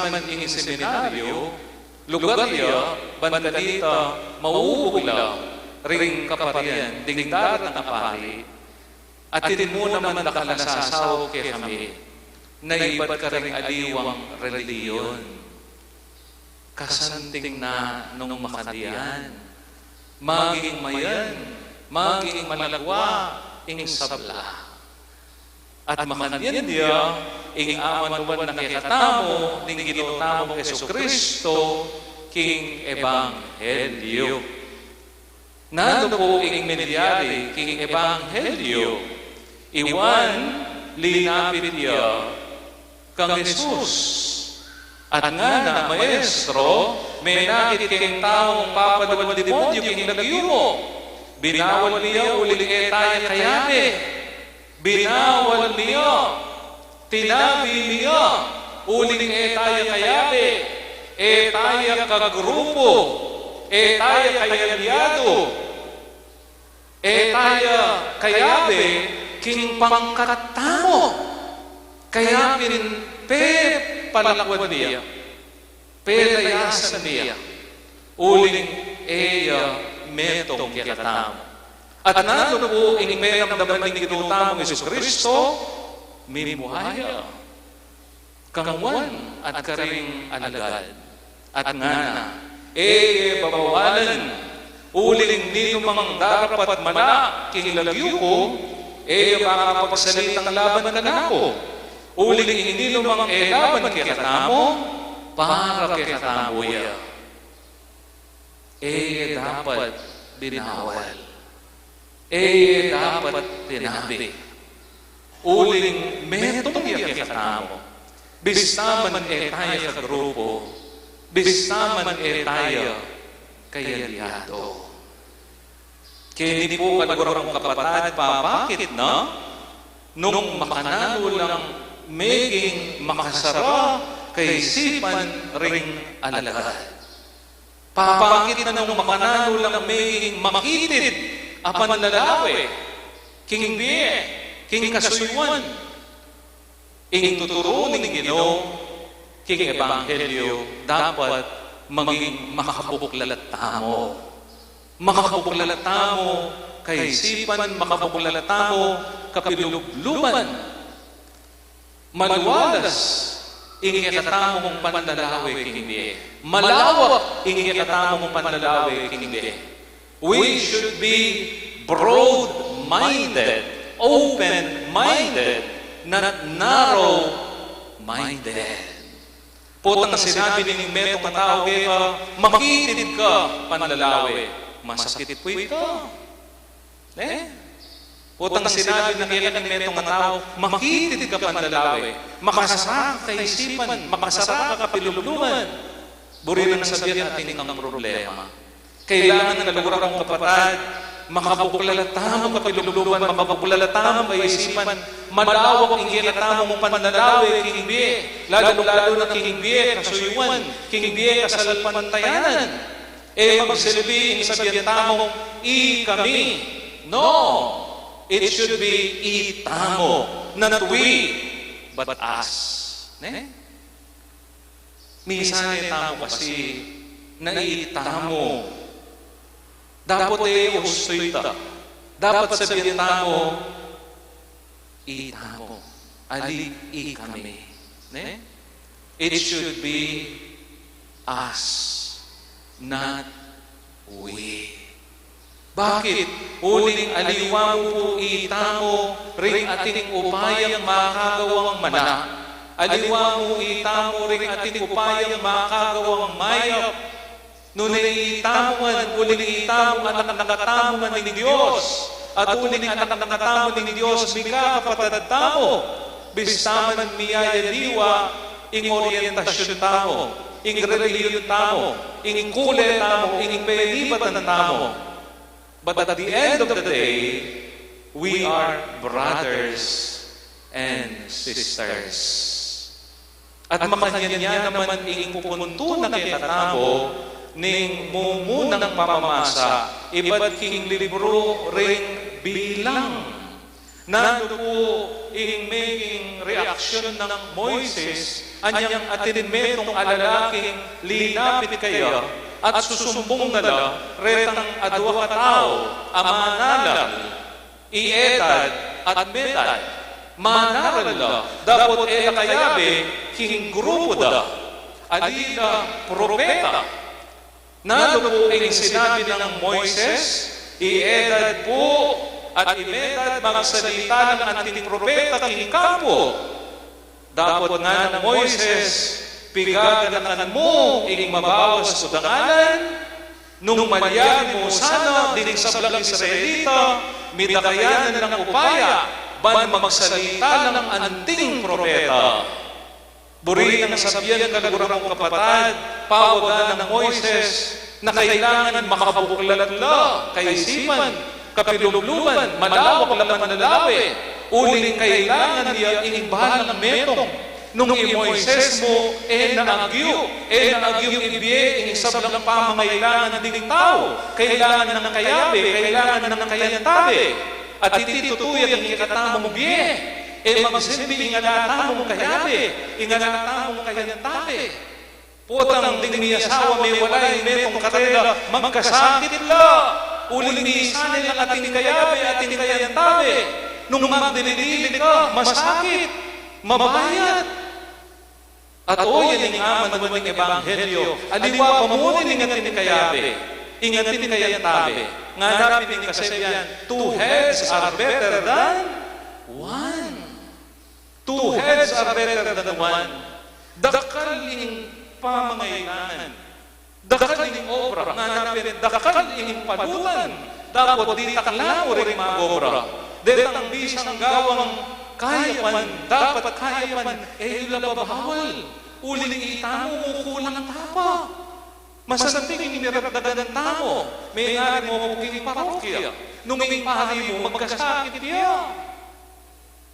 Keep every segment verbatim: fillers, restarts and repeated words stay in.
man ing seminaryo, lugar ya ban kanita maubug la ring kaparian ding darating a pari. Atin mu naman dakal a sasaup kekami, na ibat karing aliwang relihiyon. Kasanting na nung makanyan, maging mayan, maging malagwa ing sabla. At makanyan ya ing amanuan na kekatamu ning Ginu tamung Jesucristo king ebanghelyo. Nanu pu ing milyari king ebanghelyo? I Juan, linapit ya kang Jesus at ngana, "Maestro, menakit keng taung papaluan demonyu king lagyu mu. Binawal mi ya uling e taya kayabe. Binawal mi ya, tinabi mi ya, uling e taya kayabe, e taya kagrupu, e taya kaalyadu, e taya kayabe king pangkat tamu." Kaya pin pepalakwan mi ya, pelayasan mi ya, uling e ya metung kekatamu. At nanu pu ing penamdaman ning Ginu tamung Jesucristo? Mimua ya kang Juan at karing alagad at ngana, "E ye babawalan, uling ninumang darapat mala king lagyu ku, e ya makapagsalitang laban kanaku. Uling ing ninumang e laban kekatamu, para kekatamu ya." E ye dapat binawal. E ye dapat tinabi. Uling metung ya kekatamu. Bista man e taya kagrupu, bista man e taya kaalyadu. Keni pu, kaluguran kung kapatad, pabakit na nung makananu lang meging makasara kaisipan ring alagad. Pabakit na nung makananu lang meging makitid a panlalawe king bie, king kasuyuan. Ing tuturu ning Ginu king ebanghelyo, dapat maging makabuklat tamu. Makabuklat tamu kaisipan, makabuklat tamu kapilubluban. Maluwalas ing kekatamung panlalawe king bie. Malawak ing kekatamung panlalawe king bie. We should be broad-minded, open-minded, not narrow-minded. Potang sinabi ning metung a tau keka, "Makitid ka panlalawe," masakit pu ita. Ne? Potang sinabi na keka ning metung a tau, "Makitid ka panlalawe, makasara ka kaisipan, makasara ka kapilubluban," buri nang sabian atin kang problema. Kailangan, kaluguran kung kapatad, makabuklat tamu kapilubluban, makabuklat tamu kaisipan, malawak ing kekatamung panlalawe king bie, lalu-lalu na king bie kasuyuan, king bie kasalpantayanan. E magsilbi ing sabian tamung, "Ikami." No, it should be "Itamu," not "We," but "Us." Ne? Misan e tamu kasi na "Itamu." Dapot e husto ita. Dapat sabian tamu, "Itamu," ali "Ikami." Ne? It should be "Us," not "We." Bakit? Uling aliwa mu pu itamu ring ating upayang makagawang mana. Aliwa mu itamu ring ating upayang makagawang mayap. Nune itamu man, uling itamu anak na katamu man ning Dios, at uling anak na katamu ning Dios, mikakapatad tamu. Bista man miyayaliwa ing oryentasyon tamu, ing relihiyon tamu, ing kule tamu, ing penibatan tamu. But at the end of the day, we are brothers and sisters. At makanyan ya naman ing pupuntu na kekatamu ning mumunang pamamasa ibat king libru ring Bilang. Nanu pu ing maging reaksyun nang Moises anyang atin metung a lalaking linapit kaya at susumbung na la retang adua katau a manaral, i Eldad at Medad? Manaral la dapot e la kayabe king grupu da, ali la propeta. Nanu pu ing sinabi nang Moises? I Eldad pu at i Medad magsalita lang anting propeta king kampu. Dapot ngana nang Moises, pigaganakan mu ing mabawas ku dangalan? Nung malyari mu sana ding sablang Israelita, midakayan lang upaya ban magsalita lang anting propeta. Buri nang sabian, kaluguran kung kapatad, pawagan nang Moises na kailangan makabuklat la kaisipan, kapilubluban, malawak la panlalawe, uling kailangan ya ing balang metung. Nung i Moises mu e na agyu, e na agyu ibie ing sablang pamangailangan ding tau, kailangan nang kayabe, kailangan nang kayantabe. At iti tutu ya king kekatamung bie, e magsilbi ing ala tamung kayabe, ing ala tamung kayantabe. Potang ding miyasawa, mewala ing metung karela, magkasakit la. Uling misan e lang atin kayabe, atin kayantabe. Nung magdili-dili ka, masakit, mabayat. At o, yan ing amanuan ning ebanghelyo. Aliwa pa mu ning atin kayabe, ing atin kayantabe. Ngana pin ning kasabian, two heads are better than one. Two heads are better than one. Dakal ing pamangailangan, dakal ing obra, ngana pin dakal ing palutan, dapot ditak la mu ring magobra. Detang bisang gawang kayapan, dapat kayapan, e yu la babawal. Uling itamu, kulang ta pa. Masanting ing miradagdagan tamu, mengari mu pu king parokya, nung ing pari mu magkasakit ya.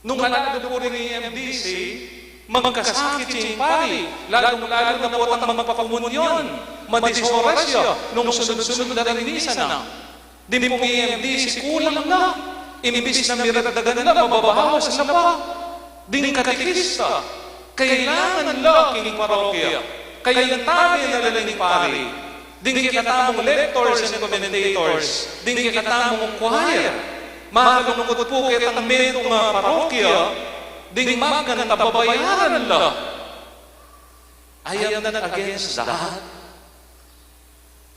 Nung ala da pu ring M D C, magkasakit ing pari, lalung-lalu na potang magpakomunyon, madisoras ya nung sunod-sunod la ring misa na. Ding pung M D C kulang na, imbis na miradagdagan na, mababawas na pa. Ding katekista, kailangan la king parokya, kayantabe na la ning pari. Ding kekatamung lectors and commentators, ding kekatamung choir, malungkut pu ketang metung a parokya, ding magkanta babayaran la. I am not against that.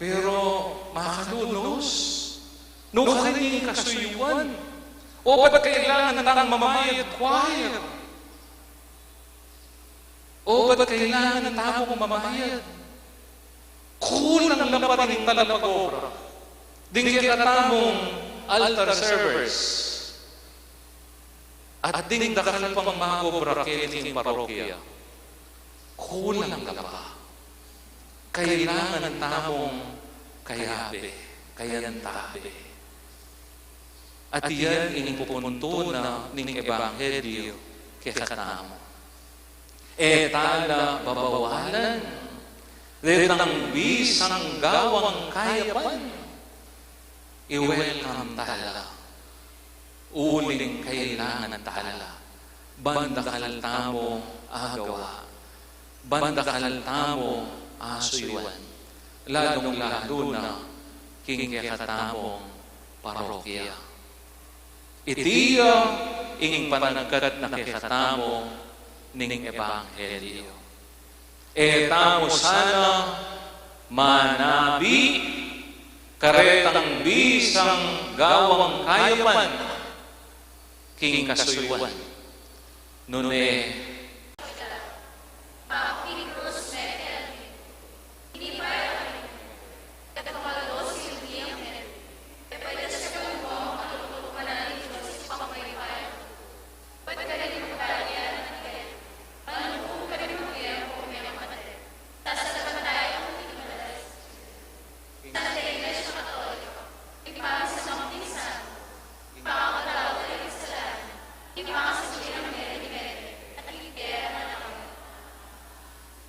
Pero makalunus, nu karin ing kasuyuan? O ba't kailangan tang mamayad choir? O ba't kailangan tamung mamayad? Kulang la pa ring talapag-obra. Ding kekatamung altar servers at ding dakal pang mag-obra keti king parokya, kulang la pa. Kailangan tamung kayabe, kayantabe. At iyan ing pupuntu na ning ebanghelyo kekatamu. E ta la babawalan detang bisang gawang kayapan. I-welcome ta la. Uling kailangan ta la ban dakal tamung agawa, ban dakal tamung asuyuan, lalung-lalu na king kekatamung parokya. Iti ya ing panagkat na kekatamu ning ebanghelyo. E tamu sana manabi karetang bisang gawang kayapan king kasuyuan, nune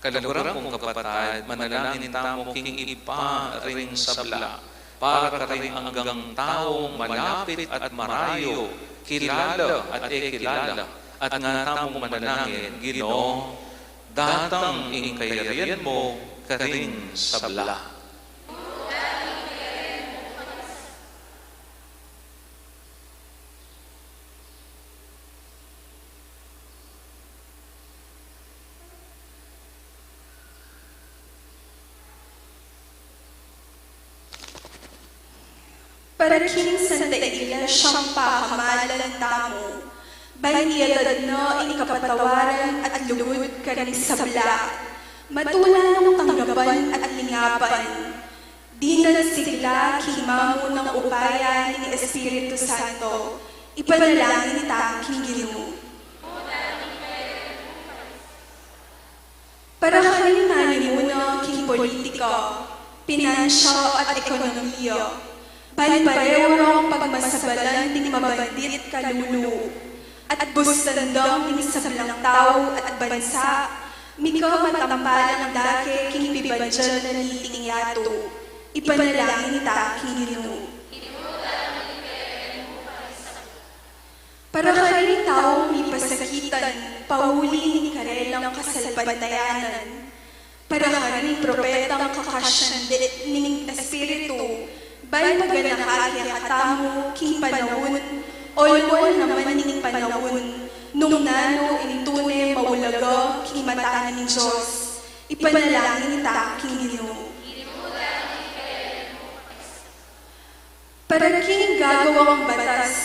Kaluguran kung kapatad, manalangin tamu king Ibpa ring sabla para karing anggang taung malapit at marayu kilala at e kilala, at nga tamung manalangin, Ginu, datang ing kayarian mu karing sabla. Para king Santa Iglesia pakamalan tamu, ban iyaratad na ing kapatawaran at lugud karing sabla, matula nang tanggapan at lingapan. Dinan sigla king mamunang upaya ning Espiritu Santo, ipanalangin ta king Ginu. Para karing manimuna king politika, pinansya at ekonomiya, ban pareho rang pagmasabalan ding mabandit kalulu, at bustan dang ing sablang tau at bansa, mika matampalang dake king pibandian na niting yatu, ipanalangin ta king Ginu. Para karing taung mipasakitan pauli ning karelang kasalpantayanan, para karing propetang kakasyan ning Espiritu, ban paganaka kekatamu king panaun, olmol naman ning panaun, nung nanu ing tune maulaga king mata ning Dios, ipanalangin ta king Ginu. Para king gagawang batas,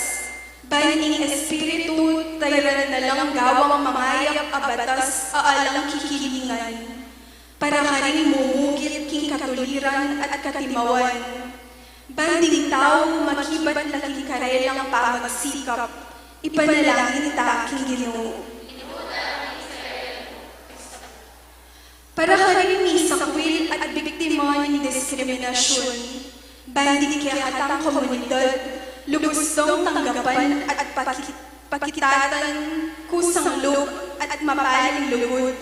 ban ing Espiritu tayran na lang gawang mamayap a batas a alang kikilingan, para karing mumugit king katuliran at katimawan, ban ding tau makibat la king karelang pamagsikap, ipanalangin ta king Ginu. Para karing misakwil at biktima ning diskriminasyun, ban ding kekatang komunidad lubus dang tanggapan at paki-, pakitatan kusang lub at mapaling lugud,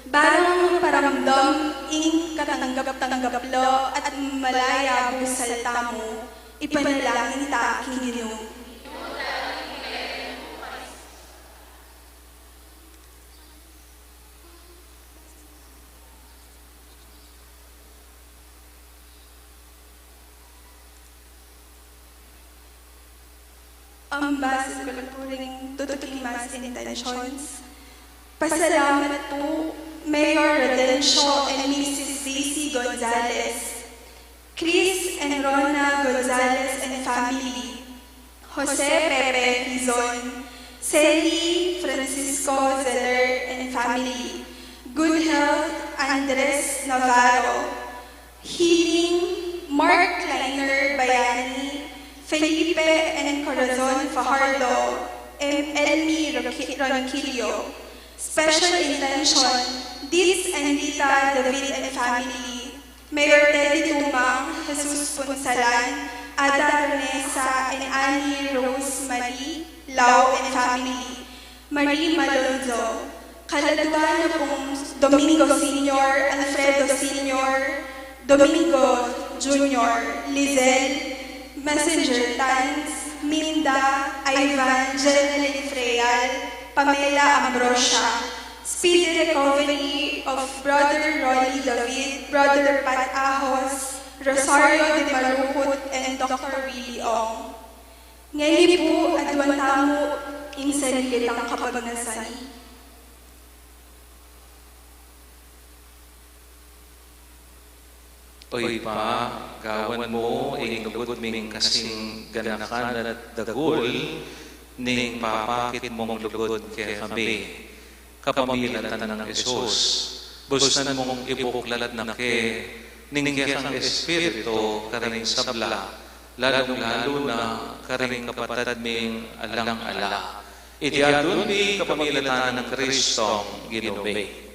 barang paramdam ing katanggap-tanggap la at malaya busal tamu, ipanalangin ta king Ginu. Ambassador Pulpuring, tutuking mass intentions. Pasalamat pu, Mayor Rodencio and Missus Daisy Gonzalez, Chris and Rona Gonzalez and family, Jose Pepe Hizon, Sally Francisco Zeller and family, Good Health Andres Navarro, Healing Mark Kleiner Bayani, Felipe and Corazon Fajardo, and Elmi Roqui-, Ronquillo. Special intention, Dids and Dita David and family, Mayor Teddy Tumang, Jesus Punsalan, Ada Renesa and Annie Rose Marie Lau and family, Marie Malonzo, kaladwa na pung Domingo Senior, Alfredo Senior, Domingo Junior, Lizelle, Messenger Tans, Minda, Ivan, Jeneline Freal, Pamela Ambrosia, speedy recovery of Brother Rolly David, Brother Pat Ahos, Rosario de Marucut, and Doctor Willie Ong. Ngeni pu, aduan tamu ing sarili tang kapagnasan. O Ibpa, gawan mu ing lugud ming kasing ganakan at dagul ning papakit mung lugud kekami kapamilatan nang Jesus. Bustan mung ibuklat na ke ning kekang Espiritu karing sabla, lalung-lalu na karing kapatad ming alang-ala. Iti aduan mi kapamilatan nang Kristong Ginu mi.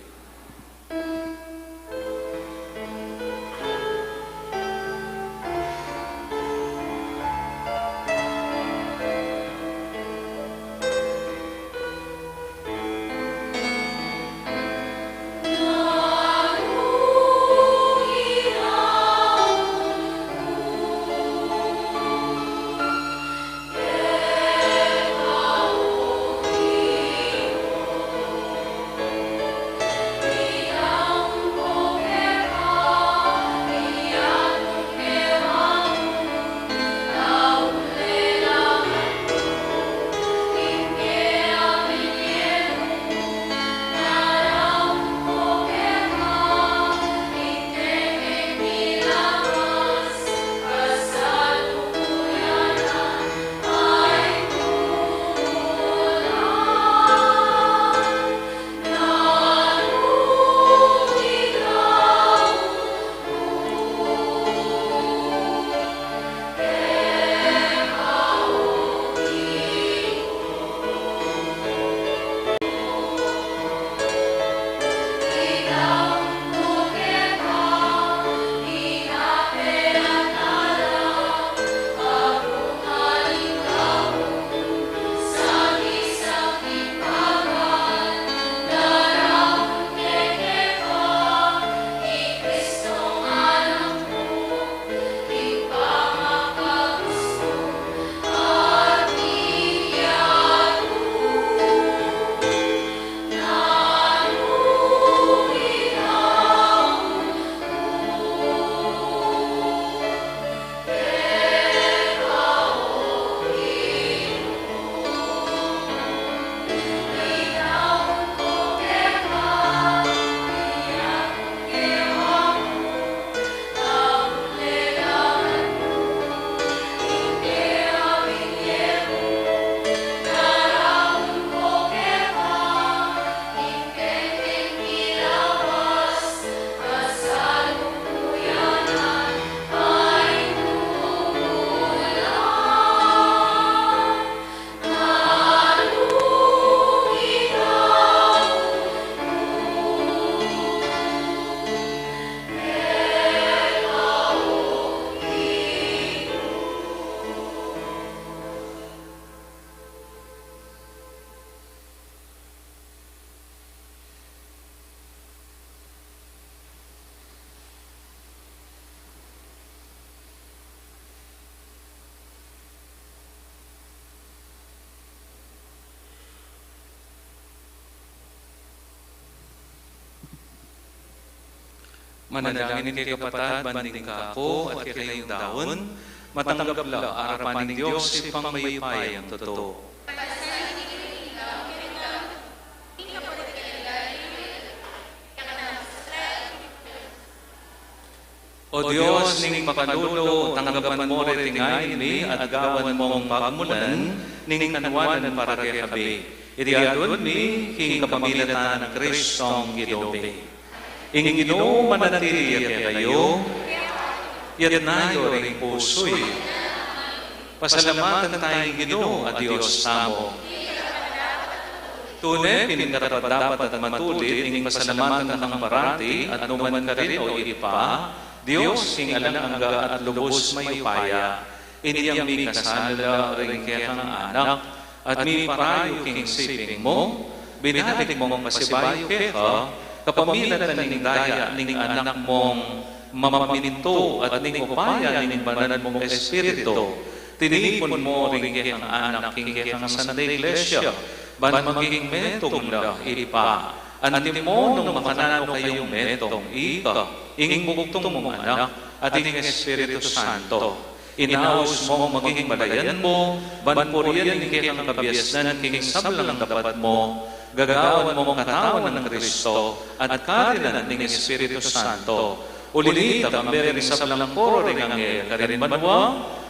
Manalangin kayu, kapatad, ban ding kaku at kekayung daun, matanggap la arapan ning Dios Ibpang mayupayang tutu. O Dios ning pakalulu, tanggapan mu reting ain mi at gawan mung pagmulan ning kanuanan para kekami. Iti adwan mi king kapamilatan nang Kristong Ginu mi. Ing Ginu manatili ya kekayu. Iyatas yu ring pusu yu. Pasalamatan taya ing Ginu a Dios tamu. Tune pin karapat-dapat at matulid ing pasalamatan kang parati at nukarin man, O Ibpa, Dios king alang angga at lubus mayupaya. Inyang mikasala la ring kekang anak at miparayu king siping mu, binalik mung pasibayu keka, kapamilatan ning daya ning anak mung mapamintu at ning upaya ning banal mung Espiritu, tinipun mu ring kekang anak king kekang Santa Iglesia, ban maging metung la, Ibpa. Antimo nung makananu kayung metung, ika, ing bugtung mung Anak, at ing Espiritu Santo. Inaus mung maging malayan mu, ban purian ing kekang kabiasnan king sablang dapat mu, gagawan mung katawan nang Kristo, at karinan ning Espiritu Santo. Uli na nita, kambe ring sablang koro ring anghel karin banua,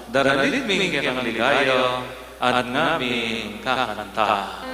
daralit mi ing kekang ligaya, at ngaming kakanta.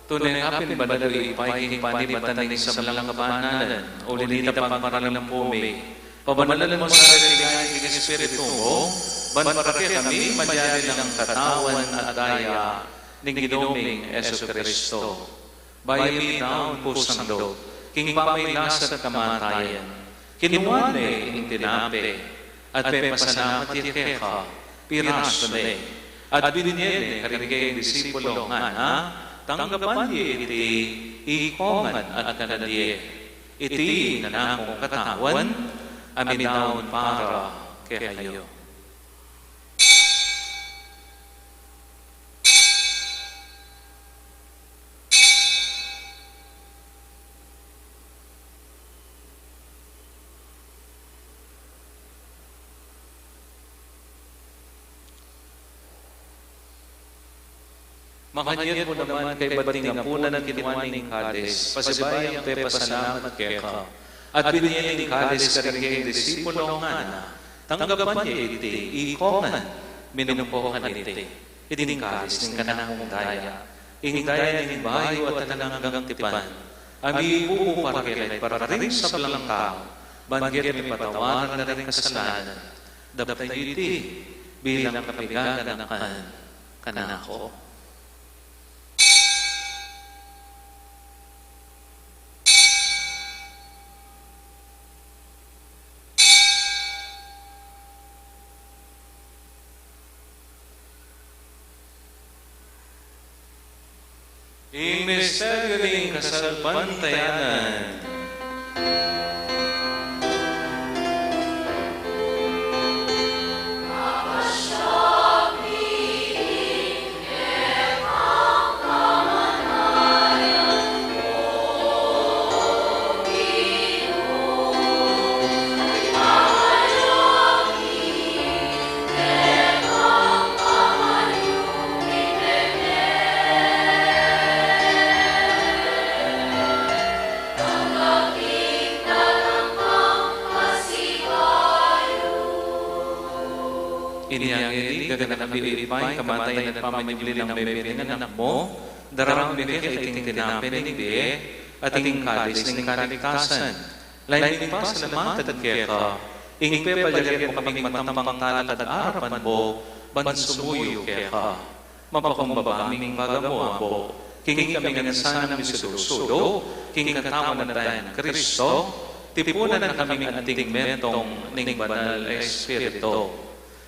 Tune ka pin banal, O Ibpa, king panibatan ning sablang kabanalan, uli na nita pagmaralan pu mi. Pabanalan mu sa reting ain king Espiritu mu, ban para kekami malyari lang katawan at daya ning Ginu ming Jesucristo. Bayu mi daun kusang lub king pamagkasakit at kamatayan, kinua ne ing tinape, at pepasalamat ya keka, pirasu ne, at binie ne karing kayang disipulus, ngana, tanggapan ye iti ikongan at kanan ye. Iti ing kanakung katawan, a midaun para kekayu. Makanyan mu naman, kaybat ning apunan, kinua ne ing kalis, pasibayu yang pepasalamat keka, at binie ne ing kalis karing kayang disipulus, ngana, tanggapan ye iti ikongan, minum ko kaniti. Iti ing kalis ning kanakung daya, ing daya ning bayu at alang anggang tipan, a mibubu para kekayu at para karing sablang tau, ban keti mipatawad la ring kasalanan. Daptan yu iti bilang kapaganakan kanaku. Ing misteryu ning kasalpantayanan. Inya ngeni, gaganakan mi, Ibpa, ing kamatayan at pamanyubli nang mebie ning Anak mu, Daraun mi keka iting tinape ning bie at iting kalis ning kaligtasan. Layun ming pasalamatan keka ing pepalyarian mu kaming matampang talakad arapan mu ban sumuyu keka. Mapakumbaba ming pagamu-amu king ikami ngan sanang misulu-sulu king katawan at daya nang Kristo, tipunan na kaming anting metung ning Banal a Espiritu.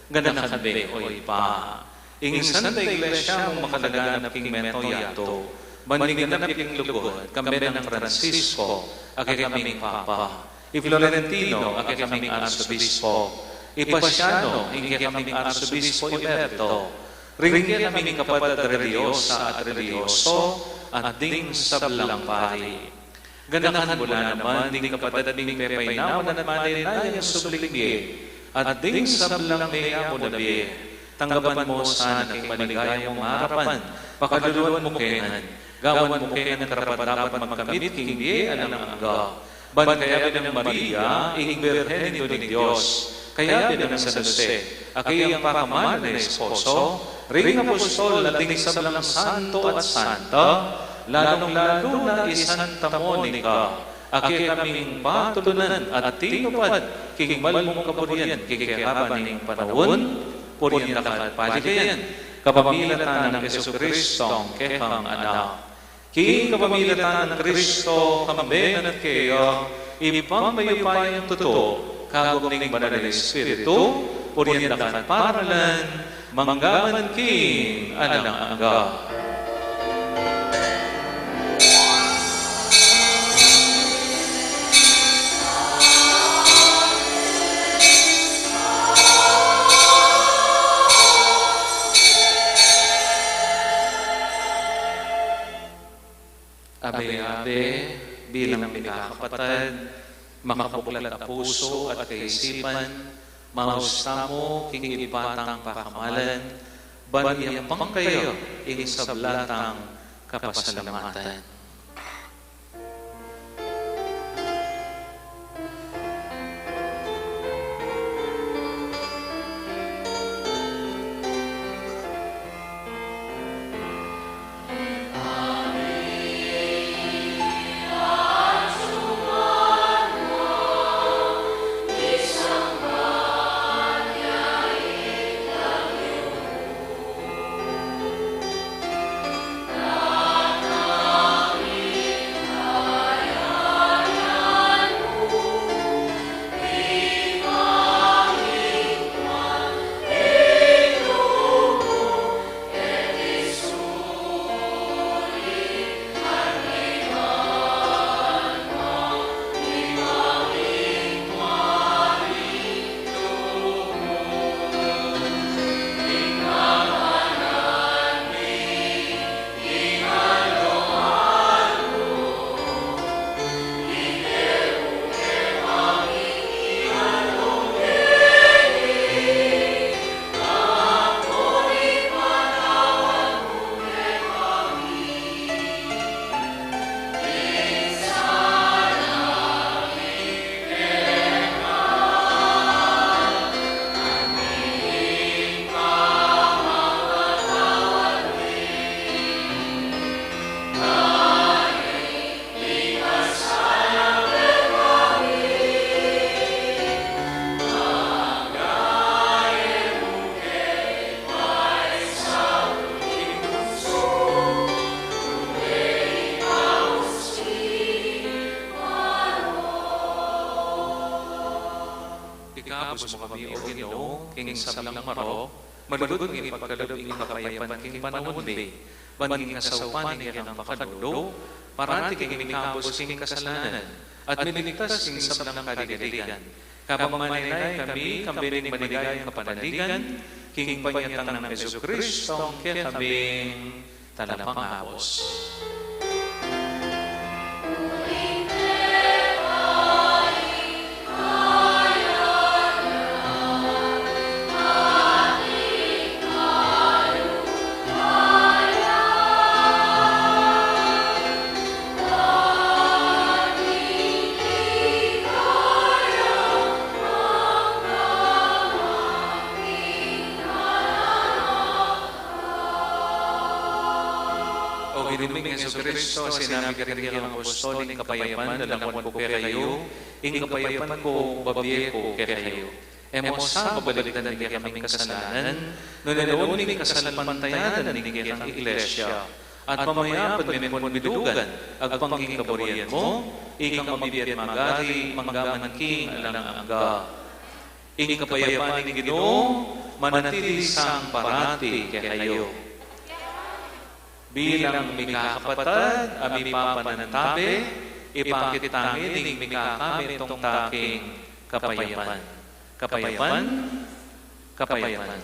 Ganakan me, O Ibpa, ing Santa Iglesia mung makalaganap king meto yatu, ban miganap ya king lugud, kambe nang Francisco a kekaming Papa, i Florentino a kekaming Arsobispo, i Pasiano a kekaming Arsobispo Emerito, ring kekaming kapatad relihiyosa at relihiyoso, at ding sablang pari. Ganakan mu la naman ding kapatad ming pepainawan at manenaya king subling bie, at ding sablang meyamu na bie. Tanggapan mu sana king maligaya mung arapan, pakaluluan mu kami ngan, gawan mu kami ngan karapat-dapat magkamit king bie alang angga. Ban kayabe nang Maria, ing Birhen Indu ning Dios, kayabe nang San Jose, a kayang pakamalan a esposo, ring apostol at ding sablang santo at santa, lalung-lalu na i Santa Monica, a kekaming patulunan at tinupad king mal mung kaburian king kekaban ning panaun, purian da ka at paligayan, kapamilatan nang Jesucristo a kekang Anak. King kapamilatan nang Kristo, kambe na at keya, Ibpa mayupayang tutu, kagum ning Banal a Espiritu, purian da ka at paralan, mangga man king alang angga. Abe-abe, bilang mikakapatad, makabuklat a pusu at kaisipan, maus tamu king Ibpa tang pakamalan, ban iyampang kaya ing sabla tang kapasalamatan. Ikabus mu kami, O Ginu, king sablang marok, malugud mung ipagkalub ing kapayapan king panaun mi, ban king kasaupan ning kekang pakalulu, parati kaming mikabus king kasalanan, at miligtas king sablang kaligaligan. Kabang manenaya kami, kambe ning maligayang kapanaligan, king panyatang nang Jesucristo, a kekaming Talapangabus. O Jesucristo, sinabi karing kekang apostol, ing kapayapan lalanguan ku kekayu, ing kapayapan ku babie ku kekayu. E mu sa babalikdan ding kekaming kasalanan, nune lawan mu ing kasalpantayanan ning kekang Iglesia. At pamayapan me pun bidugan, agpang king kaburian mu, ikang mabibie at magari, mangga man king alang angga. Ing kapayapan ning Ginu, manatili sang parati kekayu. Bilang mikakapatad a mipapanantabe, ipakit tamu ing mikakametung ta king kapayapan. Kapayapan, kapayapan.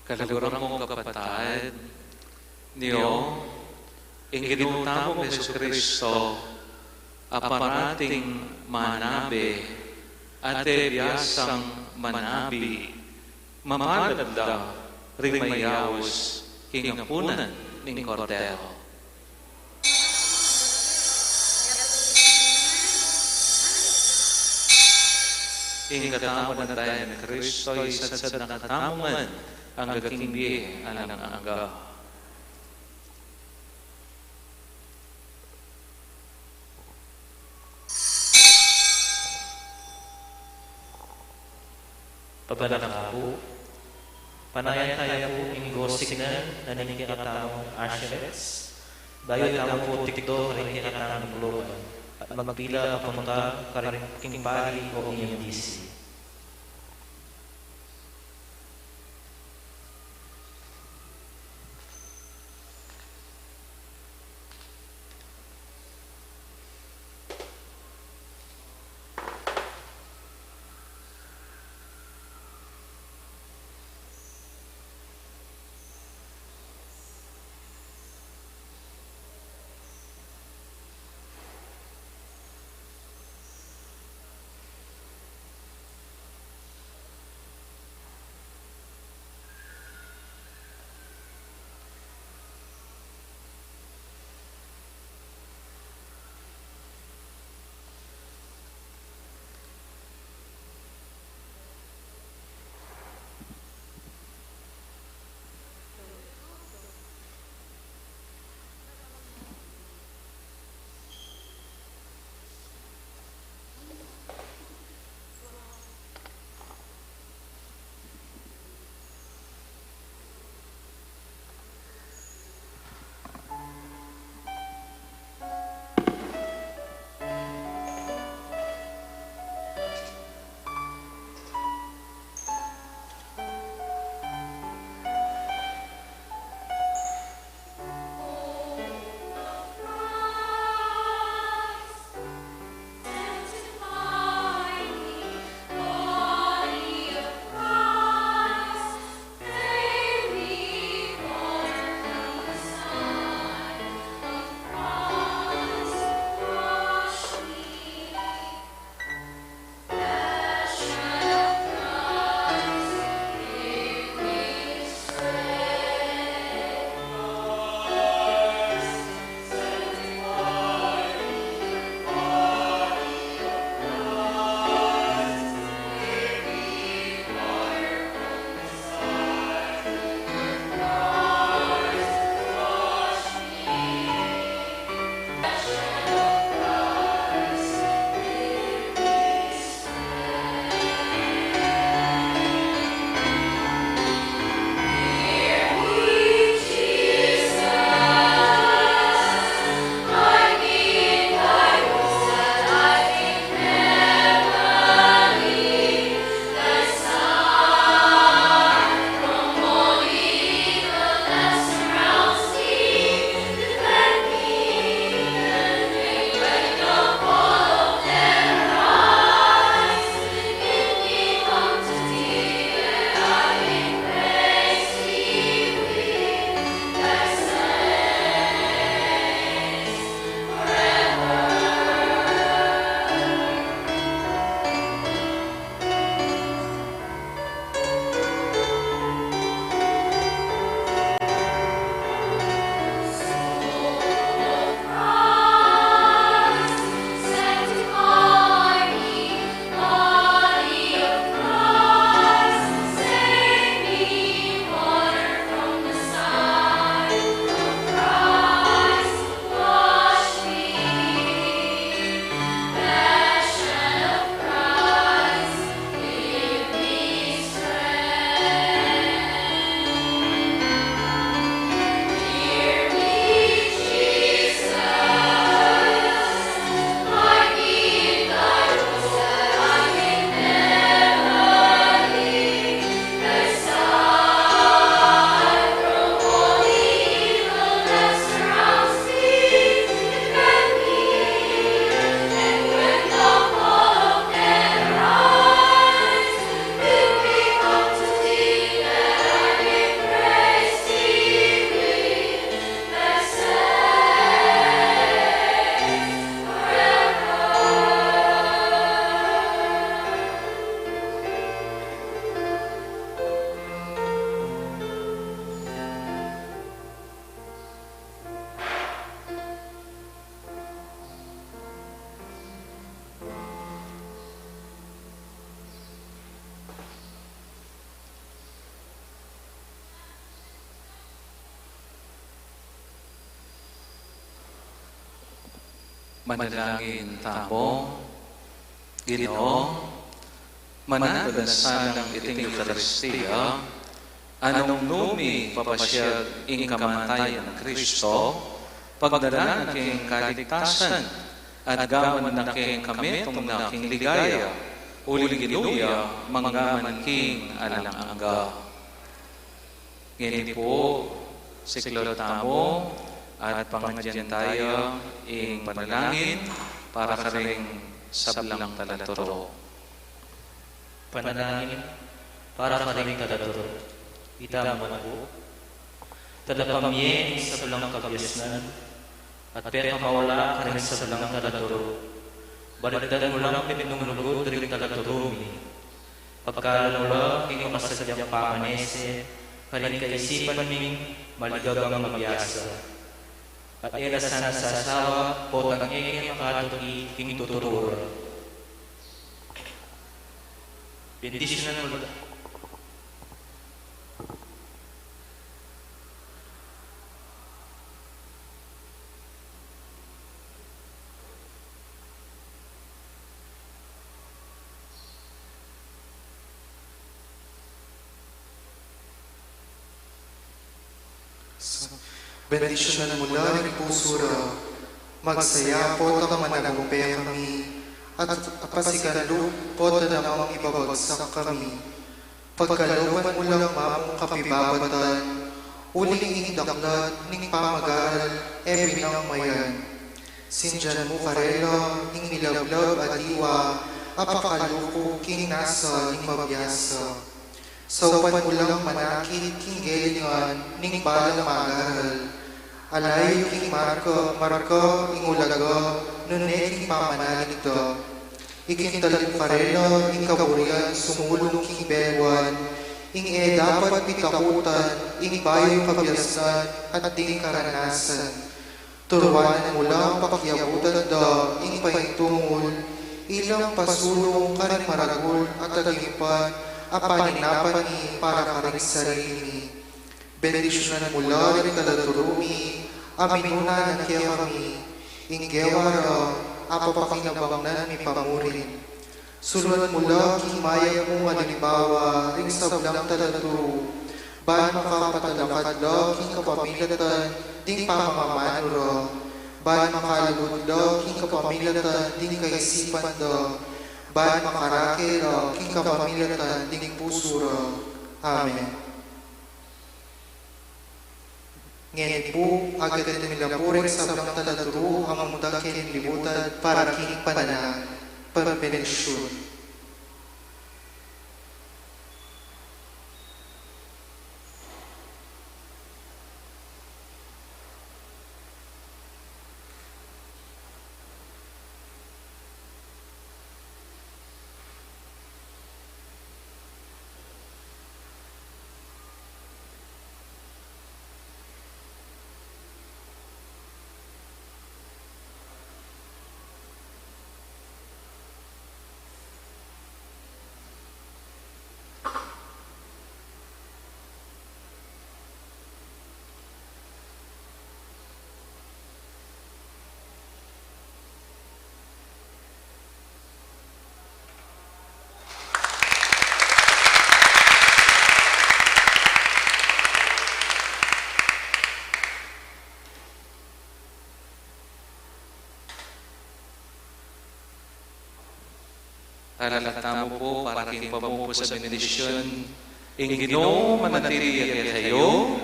Kaluguran kung kapatad, nyo, ing Ginu tamung Jesucristo, a parating manabi, at e biasang manabi, mapalad la ring mayaus king apunan ning Kordero. Ing katamu nang daya nang Kristo, isadsad na katamu ngan angga king bie alang angga. Pabalak na pu, panayan taya pu ing gosik na ning kekatamung asherets, bayu tamu pu tikdo karing kekatamung loban, at magpila papunta karing king pari o iyang disi. Manalangin tamu. Ginu, manatala sanang iting Eukaristia, nung nu mi papasiag ing kamatayan nang Kristo, pagdala na king kaligtasan, at gawan na king kametung na king ligaya, uling Ginu ya, mangga man king alang angga. Ngeni pu, siklaud tamu at pangadyan taya ing panalangin para karing sablang talaturu. Panalangin para karing talaturu. Itamu na pu. Talapamie ing sablang kabiasnan at pekamaula karing sablang talaturu. Balikdan mu lang ing lugud ring talaturu mi. Pagkalub mu la king makasadyang pamanese karing kaisipan ming maligagang mabiasa. At e la sana sasawa potang e ke makatuki king tuturu ra. Bendisyunan mu la. Bendisyunan mu la ring pusu ra. Magsaya potang managumpe kami, at pasikan lub potang ibabagsak kami. Pagkaluban mu lang mamung kapibabatan, uling ing daklat ning pamag-aral e binang mayan. Sindian mu karela ing milablab a diwa a pakaluku king nasa ning mabiasa. Saupan mu lang manakit king gelingan ning balang mag-aral. Alayu king marka, marka ing ulaga nune king pamanalig da. Ikintal mu karela ing kaburian sumulung king beluan, ing e dapat pitakutan ing bayung kabiasnan at ding karanasan. Turuan mu lang pakiabutan da ing paintungul, ilang pasulung karing maragul a tagipan a paninapan mi para karing sarili mi. Bendisyunan mu la ring talaturu mi a minuna na kekami, ing gewa ra a papakinabangan mi pa murin. Suluan mu la king mayap mung alimbawa ring sablang talaturu, ban makapatalakad la king kapamilatan ding pamamanu ra, ban makalugud la king kapamilatan ding kaisipan da, ban makarake la king kapamilatan ding pusu ra. Amen. Ngeni pu, agatnan mi la pu ring sablang talaturu a mamunta king libutan para king panalangin, pambendisyun. Talakad tamu pu para king pamupus a bendisyun. Ing Ginu manatili ya kekayu.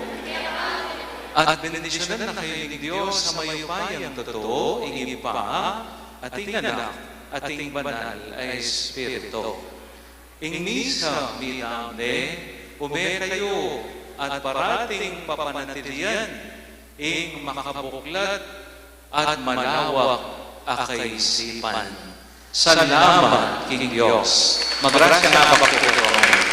At bendisyunan na kayu ning Dios a mayupayang tutu, ing Ibpa, at ing Anak, at ing Banal a Espiritu. Ing misa mita ne, ume kayu at parating papanatilian ing makabuklat at malawak a kaisipan. Salamat king Dios. Magrasya na kayu.